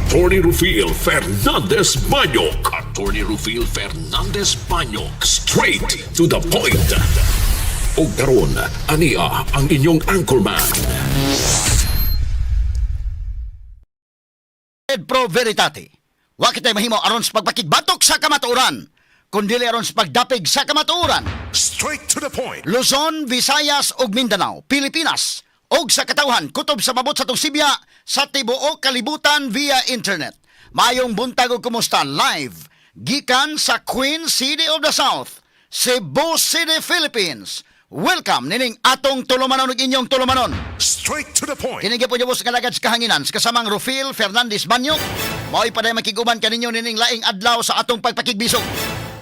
Attorney Rufil Fernandez Banyok. Attorney Rufil Fernandez Banyok. Straight to the point. Og karon, ania ang inyong anchorman. Pro Veritate. Wa kitay mahimo aron sa pagpakigbatok sa kamatuoran, kundi aron sa pagdapig sa kamatuoran. Straight to the point. Luzon, Visayas ug Mindanao, Pilipinas ug sa katawhan kutob sa mabot sa atong sibya sa tibuok kalibutan via internet. Mayong buntag ug kumusta live gikan sa Queen City of the South, Cebu City, Philippines. Welcome nining atong tulumanon ug inyong tulumanon. Straight to the point. Kini gyapon sa kalagad sa kahanginan sa kasamang Rufil Fernandez Banyok. Mao'y paday makiguban kaninyo nining laing adlaw sa atong pagpakigbisog.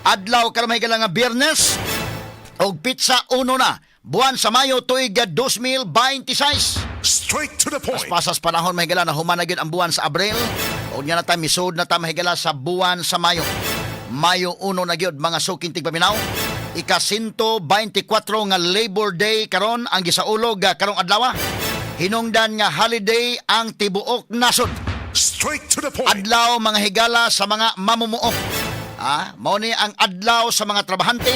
Adlaw karon, mahigala, nga Biyernes og petsa 1 na buwan sa Mayo, tuig 2026. Straight to the point. Pasas panahon, mahigala, na human na gyud ang buwan sa Abril. Og nya na ta misud na ta, mahigala, sa buwan sa Mayo. Mayo 1 na gyud, mga suking tigpaminaw. Ika 124 nga Labor Day karon ang gisaulog karong adlaw. Hinungdan nga holiday ang tibuok nasod. Straight to the point. Adlaw, mga higala, sa mga mamumuo. Mao ni ang adlaw sa mga trabahante.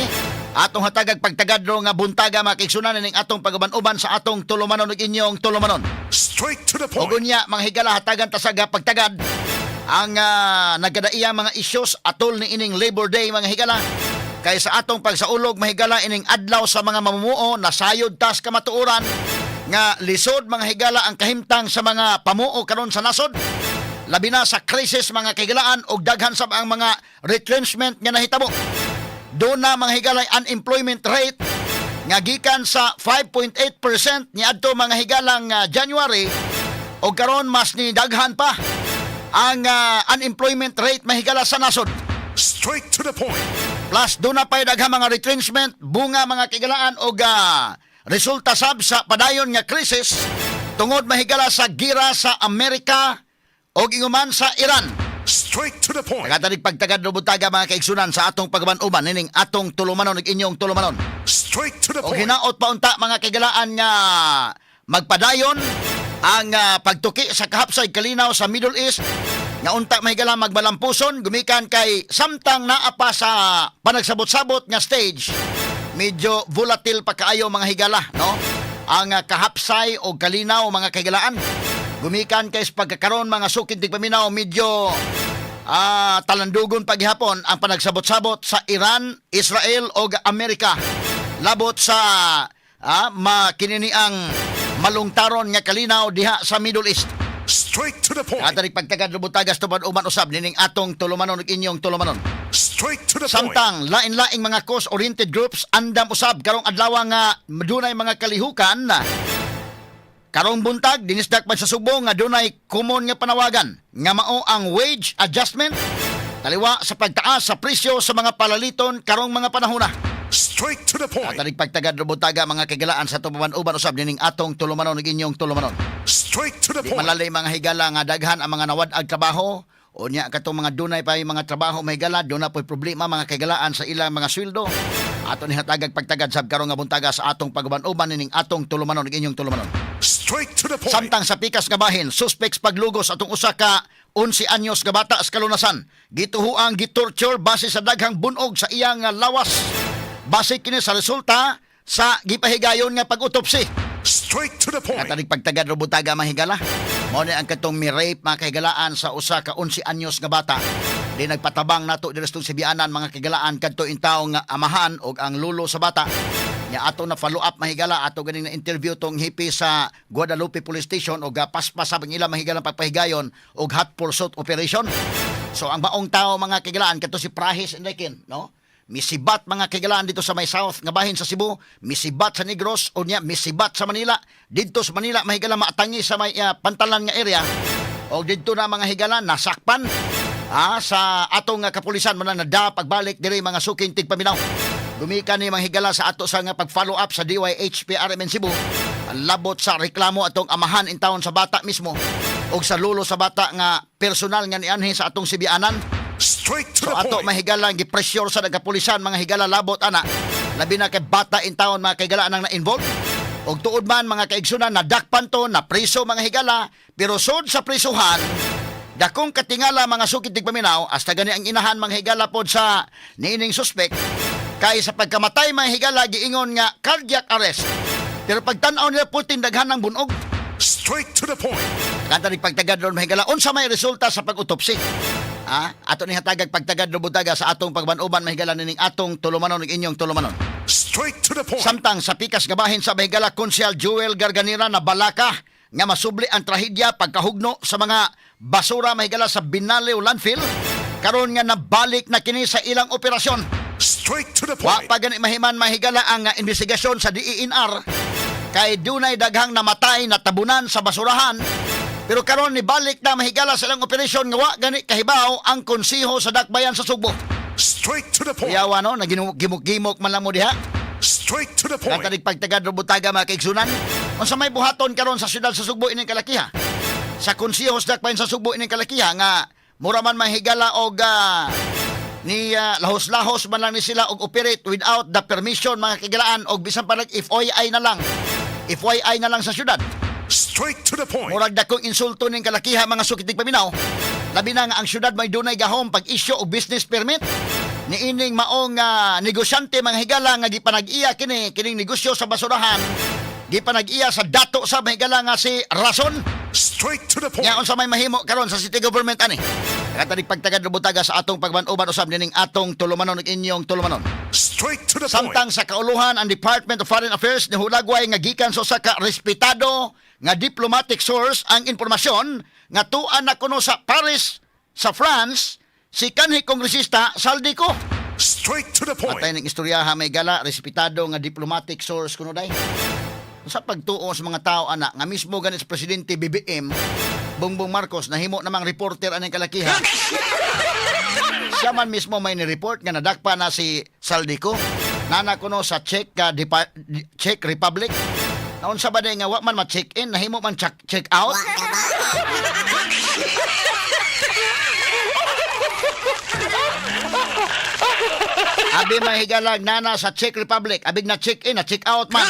Atong hatagag pagtagadro nga buntaga, mga kaigsunan, ning atong pag-uban-uban sa atong tulumanon ug inyong tulumanon. Straight to the Og point. unya, mga higala, hatagan ta sa pagtagad ang nagkadaiya mga issues atol ni ining Labor Day, mga higala. Kay sa atong pagsaulog, mahigala, ining adlaw sa mga mamumuo, nasayod tas kamatuoran nga lisod, mga higala, ang kahimtang sa mga pamuo karon sa nasod. Labi na sa krisis, mga kahigalaan, og daghan sab ang mga retrenchment nga nahitabo. Doon na, mga higala, unemployment rate nga gikan sa 5.8% niadto, mga higalang, January og karon mas ni daghan pa ang unemployment rate, mahigala, sa nasod. Straight to the point. Plus doon na pa'y daghang mga retrenchment bunga, mga kahigalaan, og resulta sab sa padayon nga krisis tungod, mahigala, sa gira sa Amerika og inguman sa Iran. Straight to the point. Nagatanig pagtagad buntaga, mga kaigsunan, sa atong pagban-uban nining atong tulumanon ug inyong tulumanon. Straight to the Og point. hinaot pa unta, mga kahigalaan, nga magpadayon ang pagtuki sa kahapsay kalinaw sa Middle East nga unta, mahigala, magmalampuson gumikan kay samtang naa pa sa panagsabot-sabot nga stage, medyo volatile pa kaayo, mga higala, no, ang kahapsay o kalinaw, mga kahigalaan, gumikan kay sa pagkakaron, mga suking tigpaminaw, medyo talandugon paghapon ang panagsabot-sabot sa Iran, Israel o Amerika labot sa makinini ang malungtaron nga kalinaw diha sa Middle East. Straight to the point. Atarik pagtagad lubutagas tubad uman usab nining atong tulumanon ug inyong tulumanon. Straight to the point. Samtang lain-laing mga cause-oriented groups andam usab karong adlaw nga dunay mga kalihukan. Karong buntag dinisdak pa sa Sugbo nga dunay common nga panawagan nga mao ang wage adjustment taliwa sa pagtaas sa presyo sa mga palaliton karong mga panahona. Straight to the point. Atarik pagtagad buntaga, mga kagilaan, sa tumaban-uban usab nining atong tulumanon ug inyong tulumanon. Straight to the Di point. malalay, mga higala, nga daghan ang mga nawad-ag trabaho o nya katong mga dunay pa yung mga trabaho, mga higala, doon na po'y problema, mga kahigalaan, sa ilang mga sweldo. Ato ni hatagag pagtagad sab karong nga buntaga sa atong pag-uban-uban nining atong tulumanon ug inyong tulumanon. Straight to the point. Samtang sa pikas nga bahin, suspects paglugos atong usa ka 11 anyos nga bata sa kalunasan. Gituhuang gitorture base sa daghang bunog sa iyang lawas. Base kini sa resulta sa gipahigayon nga pag-autopsy. Straight to the point. Katanig pagtagad buntaga, mahigala. Mao ni ang katong mi-rape, mga kahigalaan, sa usa ka 11 anyos nga bata. Di nagpatabang nato diri sa Sibianan, mga kahigalaan, kadto intaw nga amahan og ang lulo sa bata. Nya ato na follow up, mahigala, ato ganing na interview tong hepe sa Guadalupe Police Station og paspas sa ilang, mahigalang, pagpahigayon og hot pursuit operation. So ang maong tao, mga kahigalaan, kadto si Prahis Enriquin, no? Misibat, mga kahigalaan, dito sa may south nga bahin sa Cebu, misibat sa Negros o niya misibat sa Manila. Didto sa Manila, mahigala, maatangi sa may Pantalan nga area. O didto na, mga higala, nasakpan sa atong kapulisan mo na nada pagbalik diri, mga suking tigpaminaw. Gumikan ni, mga higala, sa ato sa nga pag-follow up sa DYHPRMN Cebu. Ang labot sa reklamo atong amahan in town sa bata mismo og sa lulo sa bata nga personal nga nianhi sa atong Sibianan. Straight to So the ato point. mahigala gi-pressure sa nagkapulisan, mga higala, labot ana. Labi na kay bata in town, mga kahigala, nang na-involve. Og tuod man, mga kaigsunan, nadakpan to, na preso, mga higala, pero sud sa prisuhan Dakong katingala, mga sukit tigpaminaw, hasta gani ang inahan, mga higala, pod sa niining suspect kay sa pagkamatay, mga higala, giingon nga cardiac arrest. Pero pagtan-aw nila Putin, daghan ng bunog. Straight to the point. Kanta ni pagtagad ron, mahigala, unsa may resulta sa pag-autopsy? Ah, ato ni hatagag pagtagad butaga sa atong pagban-uban, mahigala, nining atong tulumanon ug inyong tulumanon. Straight to the point. Samtang sa pikas gabahin sa mahigala, Konsehal Joel Garganera na balaka nga masubli ang trahedya pagkahugno sa mga basura, mahigala, sa Binaliw landfill karon nga nabalik na kini sa ilang operasyon. Straight to the Wa point. pa gani mahiman, mahigala, ang investigasyon sa DENR kay dunay daghang namatay na tabunan sa basurahan. Pero karon nibalik na, mahigala, sa ilang operasyon nga wa gani kahibaw ang konseho sa Dakbayan sa Sugbo. Straight to the point. Kuyawa no, naginugimok man lang mo diha. Straight to the point. Katanig pagtagad butaga, mga kaigsunan. Unsa may buhaton karon sa syudad sa Sugbo ining kalakiha? Sa konseho sa Dakbayan sa Sugbo ining kalakiha nga mura man mahigala og ni lahos-lahos man lang ni sila og operate without the permission, mga kahigalaan, og bisan pa nag FYI na lang. FYI na lang sa syudad. Straight to the point. Murag dakong insulto ning kalakiha, mga sukitig paminaw. Labi na nga ang syudad may dunay gahom pag-issue og business permit. Niining maong negosyante, mga higala, nga gipanag-iya kini kining negosyo sa basurahan. Gipanag-iya sa dato sa, mga higala, nga si Rason. Straight to the point. Nya unsa may mahimo karon sa city government ani? Katanig pagtagad butaga sa atong pagban-uban usab nining atong tulumanon ug inyong tulumanon. Straight to the point. Samtang sa kauluhan, ang Department of Foreign Affairs ni hulagway nga gikan sa usa ka respetado nga diplomatic source ang impormasyon nga tuan na kuno sa Paris sa France si kanhi kongresista Zaldy Co. Straight to the point. Patay ning istorya ha, may gala, respetado nga diplomatic source kuno day. Sa pagtuo sa mga tao ana nga mismo ganit sa presidente BBM Bongbong Marcos nahimo namang reporter aning kalakihan. Siya man mismo may ni-report nga nadakpa na si Zaldy Co. Nana kuno sa Czech Republic. Naunsa ba day nga wa man ma-check in, nahimo man check out? Abi, mahigalag, nana sa Czech Republic, abig na check in, na check out man.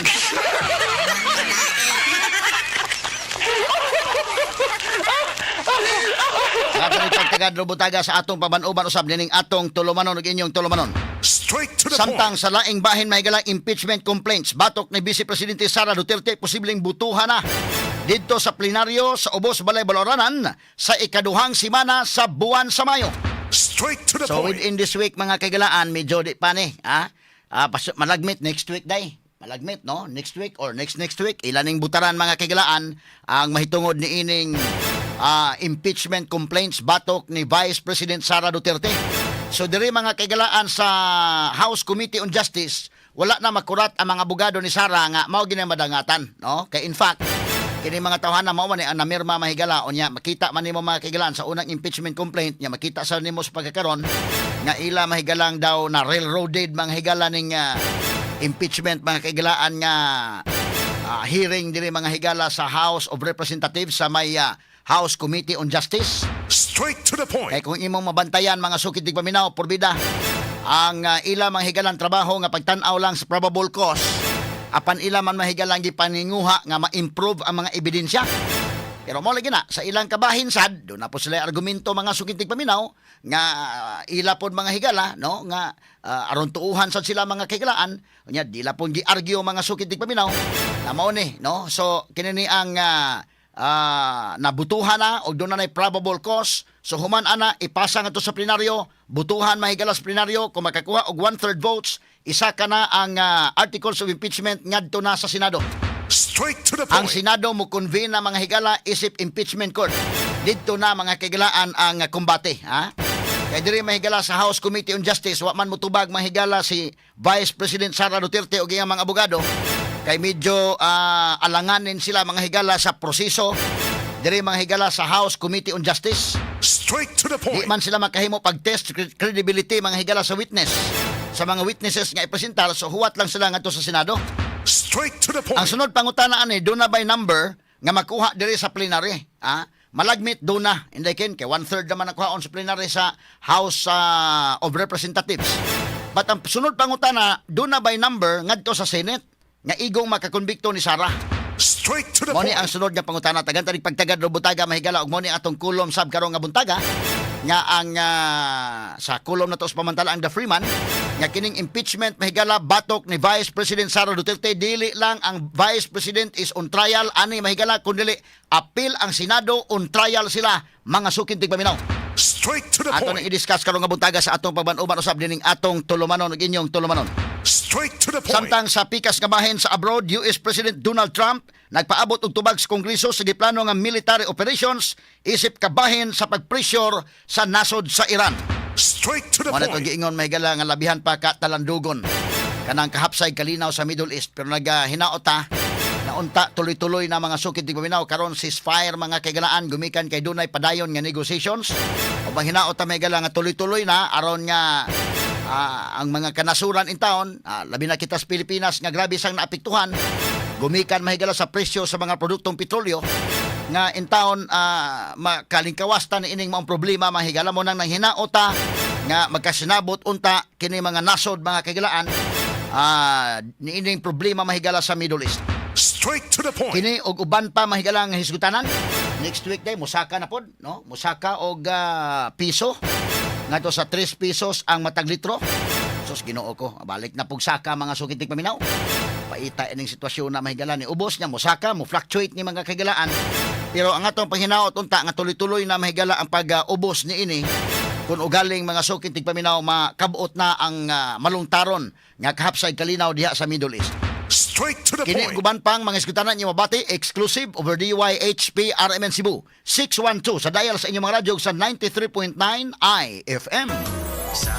Katong pagtagad butaga sa atong paban-uban usab nining atong tulumanon ug inyong tulumanon. Straight to the Samtang point. sa laing bahin, may galang impeachment complaints batok ni Vice Presidente Sara Duterte posibleng butuhan na didto sa plenaryo sa ubos Balay Baloranan sa ikaduhang simana sa buwan sa Mayo. Straight to the So point. within this week, mga kaigalaan, medyo di pa ni, ha? Ah, malagmit next week day. Malagmit, no? Next week or next next week ilaning butaran, mga kaigalaan, ang mahitungod ni ining impeachment complaints batok ni Vice President Sara Duterte. So diri, mga kaigalaan, sa House Committee on Justice, wala na makurat ang mga abogado ni Sara nga mao gini madangatan, no? Kay in fact, kini mga tawhana mao man ni ang namirma, mahigala, unya makita man nimo, mga kaigalaan, sa unang impeachment complaint nya makita sa nimo sa pagkakaron nga ila mahigalang daw na railroaded, mga higala, ning impeachment, mga kaigalaan, nga hearing diri, mga higala, sa House of Representatives sa may House Committee on Justice. Straight to the point. Kay kung imong mabantayan, mga sukit paminaw, porbida ang ila mga higalang trabaho nga pagtan-aw lang sa probable cause, apan ila man mahigalang gipaninguha nga ma-improve ang mga ebidensya. Pero mo lagi na sa ilang kabahin sad do na po sila argumento, mga sukitig paminaw, nga ila pod, mga higala, no, nga aron tuuhan sad sila, mga kahigalaan, unya dila pon gi-argue, mga sukitig paminaw, na mao ni, no? So kini ni ang nabutuhan na og doon na probable cause. So human ana ipasa nga to sa plenaryo, butuhan, mahigala, sa plenaryo. Kung makakuha og one-third votes, isa ka na ang articles of impeachment ngadto na sa Senado. Straight to the Ang point. Senado mo convene na, mga higala, isip impeachment court. Didto na, mga kahigalaan, ang kumbate, ha? Kay diri, mahigala, sa House Committee on Justice, wa man motubag, mahigala, si Vice President Sara Duterte o iyang mga abogado kay medyo alanganin sila, mga higala, sa proseso diri, mga higala, sa House Committee on Justice. Straight to the Di point. man sila makahimo pag-test credibility, mga higala, sa witness. Sa mga witnesses nga ipresentar, so huwat lang sila ngadto sa Senado. Straight to the Ang point. sunod pangutana ani, duna by number nga makuha diri sa plenary, ah? Malagmit duna, inday ken kay one third naman nakuhaon sa plenary sa House of Representatives. But ang sunod pangutana, duna by number ngadto sa Senate nga igong makakonbikto ni Sara? Straight to the Mo ni ang point. Sunod nga pangutana, tagan tanig pagtagad ro buntaga, mahigala, ug mo ni atong kulom sab karong nga buntaga nga ang sa kulom na to sa pamantala ang The Freeman nga kining impeachment, mahigala, batok ni Vice President Sara Duterte. Dili lang ang Vice President is on trial ani, mahigala, kundi apil ang Senado, on trial sila, mga suking tigpaminaw. Straight to the Ato nang point. I-discuss karong nga buntaga sa atong pagban-uban usab dining atong tulumanon ug inyong tulumanon. Straight to the point. Samtang sa pikas nga bahin sa abroad, US President Donald Trump nagpaabot og tubag sa Kongreso sa giplano nga military operations isip kabahin sa pag-pressure sa nasod sa Iran. Straight to the Mo na itong point. giingon, mahigala, nga labihan pa ka talandugon kanang kahapsay kalinaw sa Middle East, pero nagahinaot ta na unta tuloy-tuloy na, mga sukid tigpaminaw, karon ceasefire, mga kaigalaan, gumikan kay dunay padayon nga negotiations o hinaot ta, mahigala, nga tuloy-tuloy na aron nga ang mga kanasuran in town, labi na kita sa Pilipinas nga grabe sang naapektuhan gumikan, mahigala, sa presyo sa mga produktong petrolyo nga in town makalingkawas ta ni ining maong problema, mahigala. Mo nang nanghinao ta nga magkasinabot unta kini mga nasod, mga kaigalaan, niining problema, mahigala, sa Middle East. Straight to the point. Kini og uban pa, mahigala, nga hisgutanan next week day musaka na pod, no? Musaka og piso ngadto sa 3 pesos ang matag litro. Sus, Ginoo ko, balik na pugsaka, mga sukitik paminaw. Paita ining sitwasyon na, mahigala, ni ubos niya musaka, mo fluctuate ni mga kaigalaan, pero ang atong panghinaot unta nga tuloy-tuloy na, mahigala, ang pag-ubos ni ini kung ugaling, mga suking tigpaminaw, makabot na ang malungtaron nga kahapsay kalinaw diha sa Middle East. Straight to the Kini point. guban pang mga iskutanan niyo mabati exclusive over DYHP RMN Cebu 612 sa dial sa inyong mga radyo sa 93.9 IFM. Sa